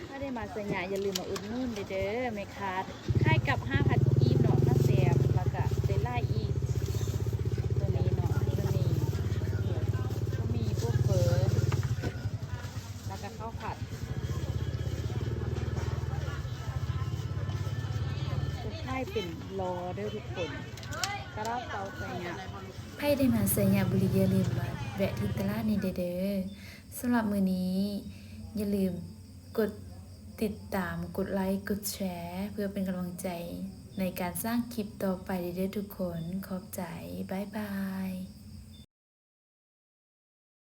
ຖ້າໄດ້ມາໄຊຍະ ຢ່າລືມມາອຸດໜູນເດີ ແມ່ຄ້າ ຂາຍກັບຫ້າພັນກີບເນາະ ມາແຊມ ແລ້ວກະໄດ້ຫຼາຍອີກ. ໂຕນີ້ເນາະ ໂຕນີ້ ກໍມີພວກເຝີ ແລ້ວກະເຂົ້າຜັດ ເພິ່ນຂາຍເປັນລໍ້ເດີທຸກຄົນ ຕະຫຼາດເກົ່າໄຊຍະ. ໃຜໄດ້ມາໄຊຍະບູລີ ຢ່າລືມມາແວະທີ່ຕະຫຼາດນີ້ເດີ. ສຳລັບມື້ນີ້ ຢ່າລືມກົດຕິດຕາມ, ກົດໄລ, ກົດແຊ ເພື່ອເປັນກຳລັງໃຈໃນການສ້າງຄລິບຕໍ່ໄປເດີທຸກຄົນ. ຂອບໃຈ. ບາຍບາຍ.